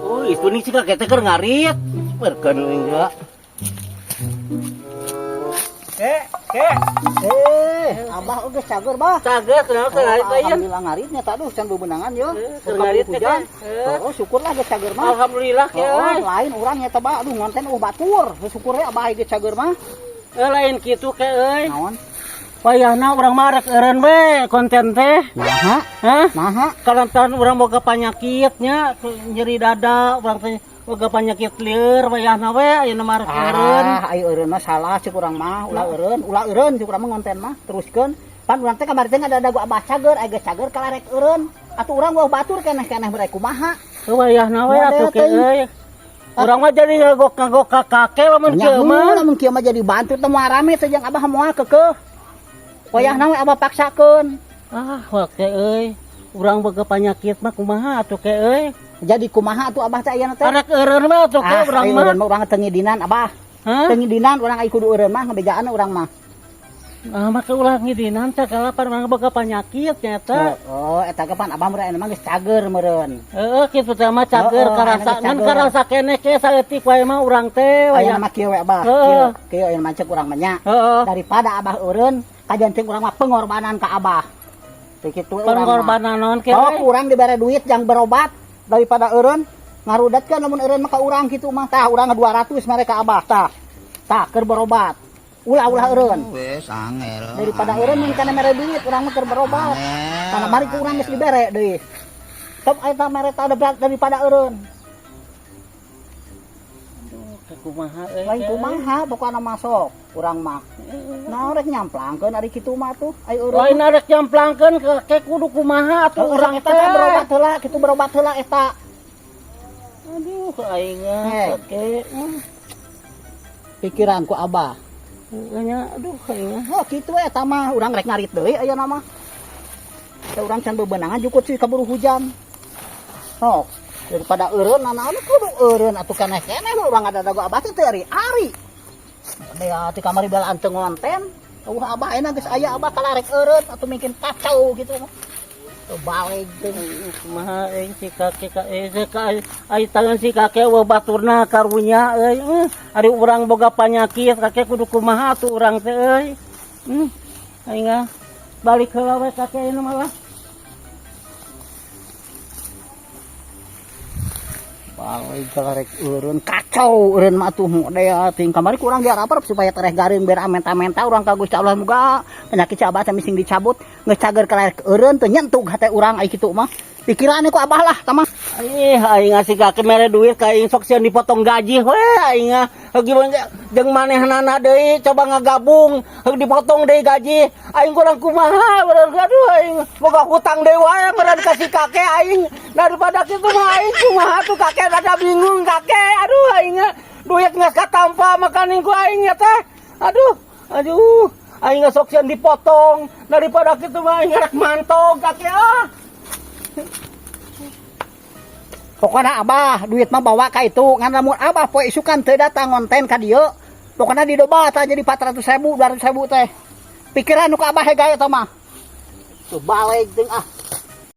Oh, itu nih si kakek teh keur ngarit. Berkeun enggak. Kek, kek. Eh, abah oge cager bah. Cager kenapa keur ngarit Oh, lain? alhamdulillah ngaritnya tadi can bebenangan yo. Eh, keur ngarit teh, hujan. kan? Oh, syukurlah geus cager mah. Alhamdulillah ke. Oh, lain urang nya teh bah, aduh ngonten batur. Syukur we abah ge cager mah. Eh, lain kitu ke euy. Naon? Wayahna urang mah rek eureun we konten teh. Naha? Hah? Naha? Kalantaran urang boga penyakit nya, nyeri dada, urang teh boga penyakit lieur wayahna we ayeuna mah rek eureun. Ah, ayo eureun mah salah cek urang mah, ulah eureun cek urang mah ngonten mah, teruskeun. Pan urang teh kamari teh ngadagu abah cager, aya geus cager kalarek eureun. Atuh urang wah batur keneh-keneh mere kumaha. Wayahna we Model atuh ke teuing. euy. Urang mah jadi ngagok-ngagok ka kakek lamun Nya kieu mah. lamun kieu mah jadi bantu teh moal rame teh jeung abah moal keukeuh. Wayahna we abah paksakeun. Ah, wah ke euy. Urang boga penyakit mah kumaha atuh ke euy. Jadi kumaha atuh abah teh ayeuna teh? Arek eureun mah atuh ke Ah, urang ayo mah. eureun mah urang teu ngidinan abah. Hah? Teu ngidinan urang aya kudu eureun mah ngabejaan urang mah. Ah, maka ulah ngidinan sagala pan urang boga penyakit nyata. Oh, eta ge pan abah meureun mah geus cager meureun. Heeh, kitu teh mah cager Heeh, karasa ayeuna geus ngan cager. Karasa keneh ke saeutik wae mah urang teh Ayeuna wayah. mah kieu we abah. Heeh. Kieu, kieu ayeuna mah cek urang mah nya. Heeh. Daripada abah eureun, kajanting urang mah pengorbanan ka abah. Teu kitu we urang mah. Pengorbanan naon ke? Oh, urang dibere duit yang berobat daripada eureun ngarudatkeun lamun eureun mah ka urang kitu mah. Tah urang 200 mere ka abah tah. Tah keur berobat. Ulah-ulah eureun. Wes angel. Daripada eureun mun kana mere duit urang mah keur berobat. Karena mari ku urang geus dibere deui. Top eta mere tah daripada eureun. Aduh, kumaha euy. Lain kumaha pokokna masuk urang mah. Nah rek nyamplangkeun ari kitu mah tuh ai eureun. Lain arek nyamplangkeun ke kudu kumaha atuh Urang urang eta teh berobat heula, kitu berobat heula eta. Aduh, aing Eh. ke. Pikiran ku abah. Nya, aduh aing. Oh, kitu eta mah urang rek ngarit deui ayeuna mah. Teh urang can bebenangan jukut sih kaburu hujan. Sok, daripada eureun nanaon kudu eureun atuh keneh-keneh mah urang ada dago abah teh teu ari-ari. Dea ti kamari balaan teu ngonten. Eueuh abah ayeuna geus aya abah kalarek eureun atuh mungkin kacau gitu mah. Teu balik teh. Kumaha euy si kakek ka si ka ai tangan si kakek eueuh baturna karunya euy. Ari urang boga panyakit kakek kudu kumaha atuh urang teh euy. Aing ah balik heula we kakek ayeuna mah lah. Balik kalarek eureun kacau eureun mah atuh dea ting kamari ku urang diarap supaya tereh garing biar amenta-menta urang ka Gusti Allah muga penyakit si abah teh mising dicabut geus cager kalarek eureun teu nyentuh hate urang ai kitu mah. Pikiran ku abah lah tah mah. Ih, aing ngasih kakek mere duit ka aing sok sieun dipotong gaji we aing ah. Gimana jeung manehnana deui coba ngagabung heug dipotong deui gaji. Aing kurang kumaha bener aduh aing boga hutang deui wae meureun ka si kakek aing. Daripada kitu mah aing kumaha tuh kakek rada bingung kakek. Aduh aing ah. Duit geus katampa makaning ku aing ya teh. Aduh, aduh aing sok sieun dipotong daripada kitu mah aing rek mantog kakek ah. Pokoknya abah duit mah bawa ka itu ngan lamun abah poe isukan teu datang ngonten ka dieu pokoknya didoba tah jadi 400.000 200.000 teh pikiran nu ka abah hega eta mah tuh balik ting ah.